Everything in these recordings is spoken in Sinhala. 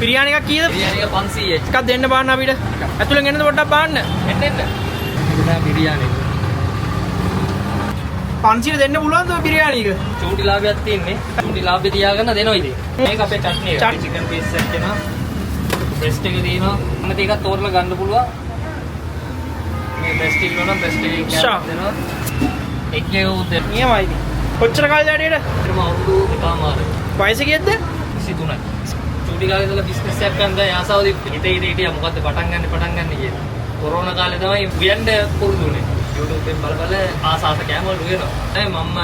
බිරියානි එකක් කීයද? බිරියානි එක 500යි. එකක් දෙන්න බලන්න අපිට. ඇතුලෙන් එන්නද පොඩ්ඩක් බලන්න. එන්න එන්න. මේක තමයි බිරියානි එක. 500 දෙන්න පුළුවන්ද ඔය බිරියානි එක? චූටි ලාභයක් තියෙන්නේ. චූටි ලාභය තියාගෙන දෙනවා ඉතින්. මේක අපේ චට්නි එක. චිකන් පීස් එකක් එනවා. බ්‍රෙස්ට් එක තියෙනවා. අනිත් එකත් තෝරලා ගන්න පුළුවන්. මේ බ්‍රෙස්ට් එක නම් බ්‍රෙස්ට් එකේ කෑල්ලක් දෙනවා. එක් එක උත් දෙනවා. නියමයි ඉතින්. කොච්චර කාලෙද වැඩේට? ඊටම අවුරුදු එකමාරයි. වයස කීයද? 23යි. චූටි කාලේ ඉඳලා බිස්නස් එකක් කරන් දැන් ආසාව තිබ්බේ. හිතේ හිතේ හිටියා මොකද්ද පටන් ගන්න කියලා. කොරෝනා කාලේ තමයි උයන්න පුරුදු වුණේ. YouTube එකෙන් බල බල ආස ආස කෑම වල උයනවා. දැන් මම්ම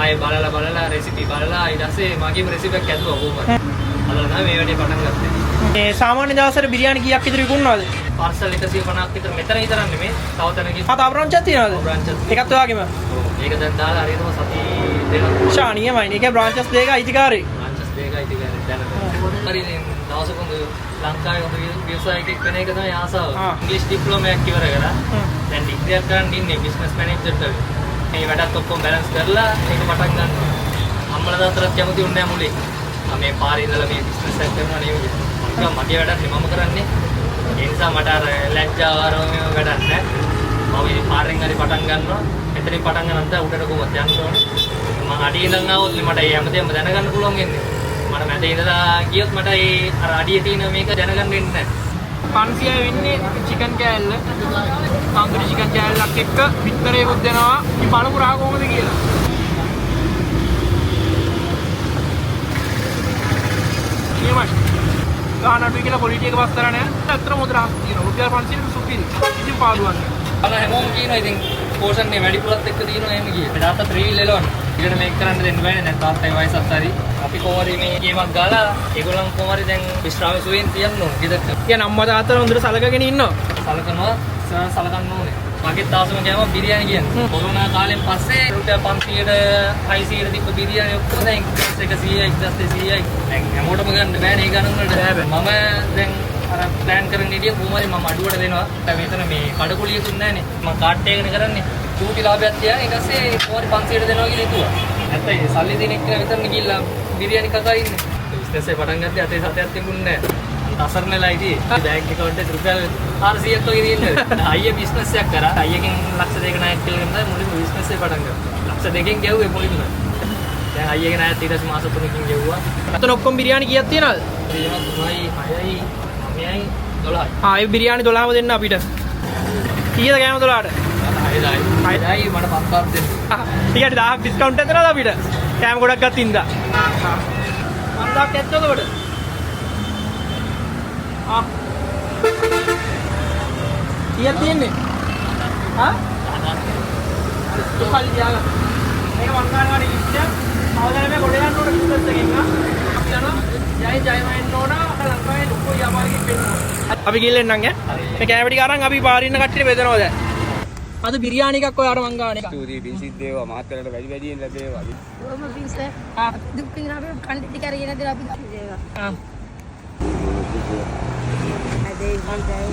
ආයේ බලලා බලලා රෙසිපි බලලා ඊට පස්සේ මගේම රෙසිපි එකක් හැදුවා කොහොමද. හදලා තමයි මේ වැඩේ පටන් ගත්තේ. මේ සාමාන්‍ය දවසට බිරියානි කීයක් විතර විකුණනවද? පාර්සල් 150ක් විතර මෙතන විතරක් නෙමෙයි තව තැනකින්. ආ තව බ්‍රාන්ච් එකක් තියෙනවද? බ්‍රාන්ච් එකක් තියෙනවා. ඒකත් ඔයාගේම? ඔව්. ඒක දැන් දාලා හරියටම සති දෙකක්. ෂා නියමයි. ඒකේ බ්‍රාන්චස් දෙක අයිතිකාරී. බ්‍රාන්චස් දෙක අයිතිකාරී දැනට. හරි ඉතින් දවසක හොඳ ලංකාවේ හොඳ ව්‍යවසායකෙක් වෙන එක තමයි ආසාව. ඉංග්‍රීසි ඩිප්ලෝමා එකක් ඉවර කරලා දැන් ඩිග්‍රී එකක් කරන් ඉන්නේ බිස්නස් මැනේජර් වගේ. මේ වැඩත් ඔක්කොම බැලන්ස් කරලා ඒක පටන් ගන්නවා. අම්මලා තාත්තලාත් කැමති වුණේ නැහැ මුලින්. මම මේ පාරේ ඉඳලා මේ බිස්නස් එකක් කරනවා නෙවෙයි කියලා. මං කිව්වා මගේ වැඩක් නේ මම කරන්නේ. ඒ නිසා මට අර ලැජ්ජාව අර මේව වැඩක් නැහැ. මම ඉතින් පාරෙන් හරි පටන් ගන්නවා. එතනින් පටන් ගන්න දැන් උඩට කොහොමද යන්න ඕනේ. මං අඩිය ඉඳන් ආවොත් මට ඒ හැමදේම දැනගන්න පුළුවන් වෙන්නේ. මට මැද ඉඳලා ගියොත් මට ඒ අර අඩියේ තියෙන මේක දැනගන්න වෙන්නේ නැහැ. 500 වෙන්නේ චිකන් කෑල්ල. තන්දුරි චිකන් කෑල්ලක් එක්ක බිත්තරේකුත් දෙනවා. ඉතින් බලමු රහ කොහොමද කියලා. නියමයි. ගාන අඩුයි කියලා ක්වොලිටි එක පස් කරා නෑ. ඇත්තටම හොඳ රහක් තියෙනවා. රුපියල් 500ට සුපිරි. ඉතින් පාළුවක් නෑ. අර හැමෝම කියනවා ඉතින් පෝෂන් එක වැඩිපුරත් එක්ක තියෙනවා එහෙම කියලා. මේ තාත්තා ත්‍රිවිල් එලවන්නේ. ඊළඟ මේක කරන්න දෙන්න බෑනේ. දැන් තාත්තගේ වයසත් හරි. අපි කොහොම හරි මේ ගේමක් ගාලා ඒගොල්ලන් කොහොම හරි දැන් විශ්‍රාම සුවයෙන් තියන්න ඕනේ ගෙදරට. කියන්නේ අම්මා තාත්තලා හොඳට සලකගෙන ඉන්නවා. සලකනවා, සලකන්න ඕනේ. මගෙත් ආසම කෑම බිරියානි කියන්නේ. කොරෝනා කාලෙන් පස්සේ රුපියල් 500ට 600ට තිබ්බ බිරියානි ඔක්කොම දැන් 1100යි 1200යි. දැන් හැමෝටම ගන්න බෑනේ ඒ ගණන් වලට. මම දැන් අර ප්ලෑන් කරගෙන හිටියේ කොහොම හරි මම අඩුවට දෙනවා. දැන් මෙතන මේ කඩකුලියකුත් නැහනේ. මම කාට් එකනේ කරන්නේ. චූටි ලාභයක් තියාගෙන ඊට පස්සේ කොහොම හරි 500ට දෙනවා කියලා හිතුවා. නැත්තම් ඒ සල්ලි දෙන එක්කන විතරනේ ගිහිල්ලා බිරියානි කකා ඉන්නේ. බිස්නස් එක පටන් ගත්තේ අතේ සතයක් තිබුණේ නැහැ. අසරණ වෙලා හිටියේ. බැංක් ඇකවුන්ට් එකේ රුපියල් 400ක් වගේ තියෙන්නේ. අයියා බිස්නස් එකක් කරා. අයියාගෙන් ලක්ෂ දෙක ණයක් කියලා ගන්න තමයි මුලින්ම බිස්නස් එක පටන් ගත්තේ. ලක්ෂ දෙකෙන් ගැව්වේ මුලින්ම. දැන් අයියාගේ ණයත් ඊට පස්සේ මාස 3කින් ගෙව්වා. අතන ඔක්කොම බිරියානි කීයක් තියෙනවද? තියෙනවා 3යි 6යි 9යි 12යි. ආ ඒ බිරියානි 12ම දෙන්න අපිට. කීයද කෑම 12ට? 6යි. 6යි මට 5000ක් දෙන්න. ඊට 1000ක් ඩිස්කවුන්ට් එකක් දෙනවද අපිට? කෑම ගොඩක් ගත්ත ඉඳා. 5000ක් ඇත්තද ඔබට? ආ කීයක් තියෙන්නේ? ආ? සල්ලි තියාගන්න. මේක මං ගන්න වගේ ඉස්තියක්. අවදාන මේ ගොඩ යන්න ඕන බිස්නස් එකෙන් ආ. අපි යනවා ජය ජයම එන්න ඕන ලංකාවේ ලොකු ව්‍යාපාරිකයෙක් වෙන්න ඕන. අපි ගිහින් එන්නම් ඈ. මේ කෑම ටික අරන් අපි පාරේ ඉන්න කට්ටියට බෙදනවා දැන්. අද බිරියානි එකක් ඔයාට මං ගන්න එක. ස්තුතියි පින් සිද්ධ වේවා මහත්තයාලට වැඩි වැඩියෙන් ලැබේවා. බොහොම පිං සර්. දුක් විඳින අපේ කණ්ඩ ටික අරගෙන ඉඳලා අපි දේවා. ආ. අදේ ජය